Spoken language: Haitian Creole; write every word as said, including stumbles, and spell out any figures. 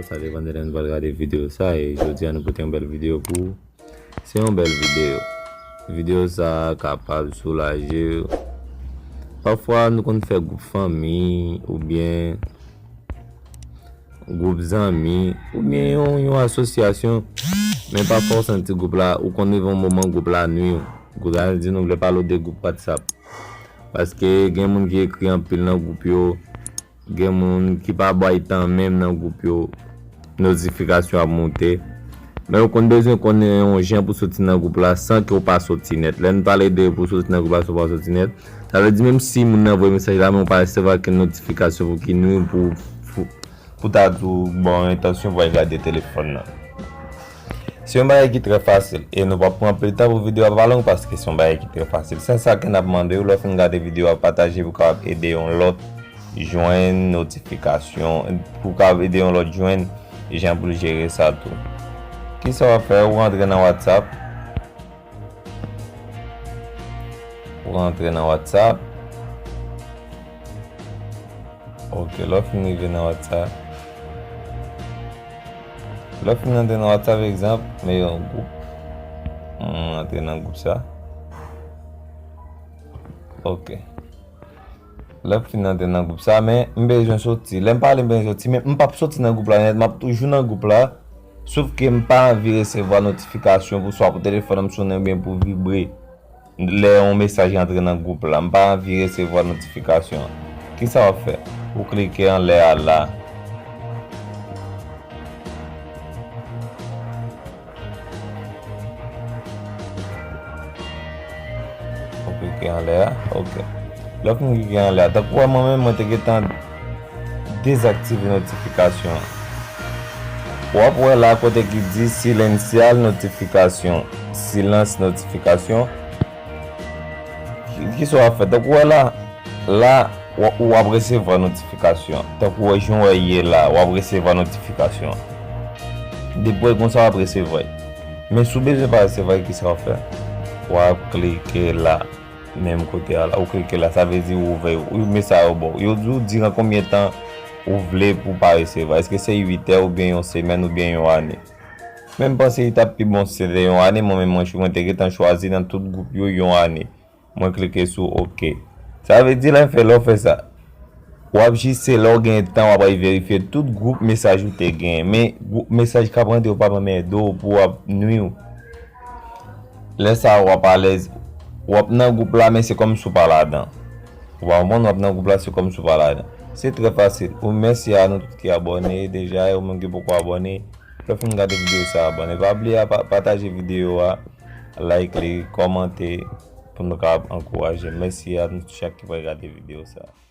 Sa depann de lè nou pral gade videyo sa, e jodi a nou pote yon bèl videyo pou ou. Se yon bèl videyo. Videyo sa a kapab soulaje w. Pafwa nou konn fè gwoup fanmi oubyen gwoup zanmi oubyen yon, yon asosyasyon, men pafwa w santi gwoup la, ou konn rive yon moman gwoup la nwi w. Gwoup la di nou vle pale w de gwoup WhatsApp. Paske gen moun ki ekri anpil nan gwoup yo, gen moun ki pa bay tan menm nan gwoup yo, notifikasyon ap moute. Men ou konn bezwen konnen yon jan pou soti nan gwoup la san ke w pa soti nèt. Lè n pale de pou soti nan gwoup la san w pa soti nèt, sa vle di menm si moun nan voye mesaj la, men w pa resevwa kenn notifikasyon pou ki nwi pou, pou, pou ta di w bon entansyon pou al gade telefòn nan. Se yon bagay ki trè fasil e nou p ap pran anpil tan pou videyo a pa long paske se yon bagay ki trè fasil. Se sa ke n ap mande w lè w fin gade videyo a, pataje pou kapab ede yon lòt jwenn notifikasyon, pou kapab ede yon lòt jwenn jan pou l jere sa tou. Kisa w ap fè? Ou rantre nan WhatsApp. Ou rantre nan WhatsApp. Ok, lè w fin rive nan WhatsApp. Lè w fin rantre nan WhatsApp, egzanp, men yon gwoup. M rantre nan gwoup sa. Ok. Lè m fin rantre nan gwoup sa, men m bezwen soti. Lè m pale m bezwen soti, men m p ap soti nan gwoup la nèt, m ap toujou nan gwoup la. Sof ke m pa anvi resevwa notifikasyon pou swa pou telefòn nan m sonnen oubyen pou vibre lè yon mesaj rantre nan gwoup la. M pa anvi resevwa notifikasyon. Kisa w ap fè? Ou klike anlè a la. Ou klike anlè a, ok. Lè w fin klike anlè a, tankou w wè mwen menm, mwen te gentan dezaktive notifikasyon an. W ap wè la kote ki di silenciar notificación, silans notifikasyon. Ki, kisa w ap fè? Tankou w wè la, la, w, w ap resevwa notifikasyon. Tankou w wè jan w wè ye la, w ap resevwa notifikasyon. Depi w wè konsa, w ap resevwa. Men si w bezwen pa resevwa, kisa w ap fè? W ap klike la. Menm kote a la, ou klike la, sa vle di ou ouvè yo. Ou met sa yo ba w. Yo di w diran konbyen tan ou vle pou w pa resevwa. Èske se uit è oubyen yon semèn oubyen yon ane? Men m panse li t ap pi bon si se te yon ane, mwen menm mwen, mwen te gentan chwazi nan tout gwoup yo yon ane. Mwen klike sou ok. Sa vle di lè m fè, lè w fè sa, w ap jis se lè w gen tan w ap al verifye tout gwoup mesaj ou te genyen. Men gwoup mesaj k ap rantre yo p ap anmède w pou w ap nwi w. Lè sa a w ap alèz. W ap nan gwoup la men se kòmsi w pa ladan. Ou pa konprann, w ap nan gwoup la se kòmsi w pa ladan. Se trè fasil. Ou mèsi a nou tout ki abòne deja e ou menm ki poko abòne. Lè w fin gade videyo sa a, abòne. Pa bliye a pa, pataje videyo a, like li, kòmante pou nou kapab ankouraje. Mèsi a nou chak ki pral gade videyo sa a.